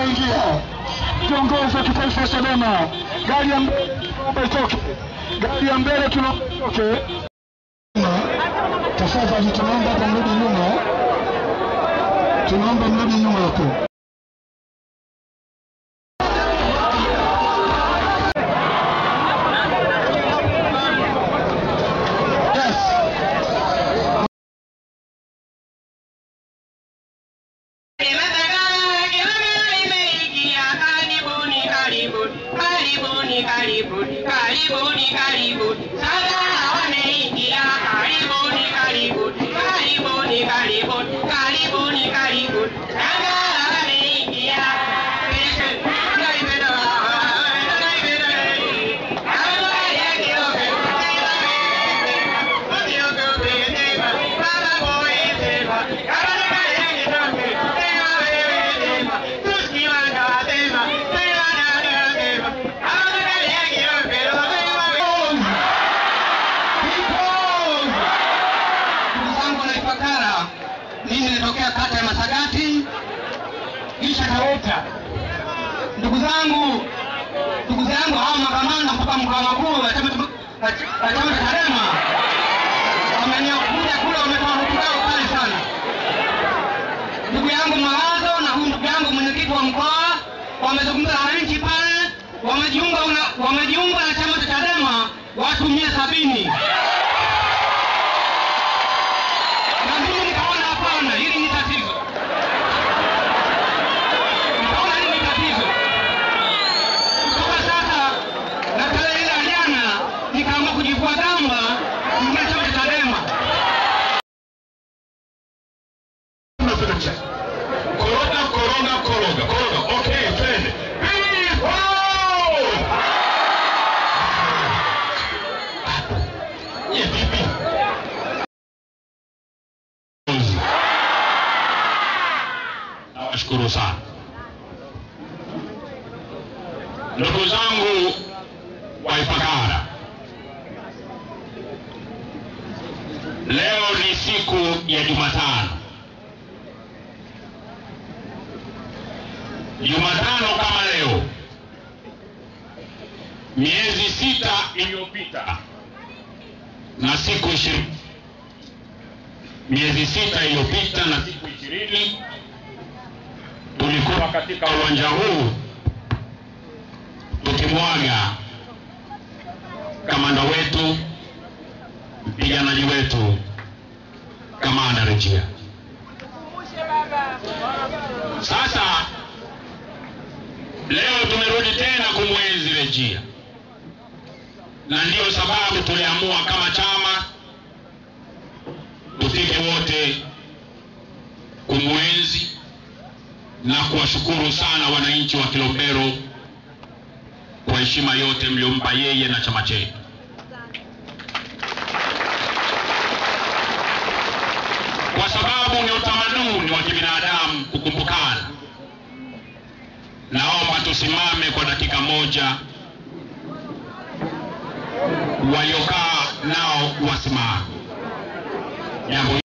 Wanaingia viongozi wa kitaifa wa Chadema, gari ya mbele tunaomba itoke, gari ya mbele tunaomba itoke. Tafadhali tunaomba hapa mrudi nyuma, tunaomba mrudi nyuma hapo. Karibuni, karibuni, sasa wameingia. Karibuni, karibuni, karibuni, karibuni, karibuni, karibuni, sasa wameingia. Mimi natokea kata ya Masagati kisha Taweta. Ndugu zangu hao makamanda kutoka mkoa mkuu wa chama cha Chadema wamenikuja kule, wametoa hotuba yao kali sana. Ndugu yangu Mawazo na huyu ndugu yangu mwenyekiti wa mkoa wamezungumza na wananchi pale, wamejiunga na chama cha Chadema watu 170. Hili ni tatizo. Nikaona hili ni tatizo. Kutoka sasa na tarehe ile jana nikaamua kujivua gamba kuingia chama cha Chadema. Corona, corona, corona, corona. Okay, twende. Vipi? Nawashukuru sana ndugu zangu wa Ifakara. Leo ni siku ya Jumatano. Jumatano kama leo miezi 6 iliyopita na siku 20, miezi 6 iliyopita na siku 20 tulikuwa katika uwanja huu tukimwaga kamanda wetu, mpiganaji wetu, Kamanda Rejea. Sasa leo tumerudi tena kumwenzi Rejea, na ndio sababu tuliamua kama chama tufike wote kumwenzi na kuwashukuru sana wananchi wa Kilombero kwa heshima yote mliompa yeye na chama chetu. Kwa sababu ni utamaduni wa kibinadamu kukumbukana, naomba tusimame kwa dakika moja, waliokaa nao wasimame. Jambo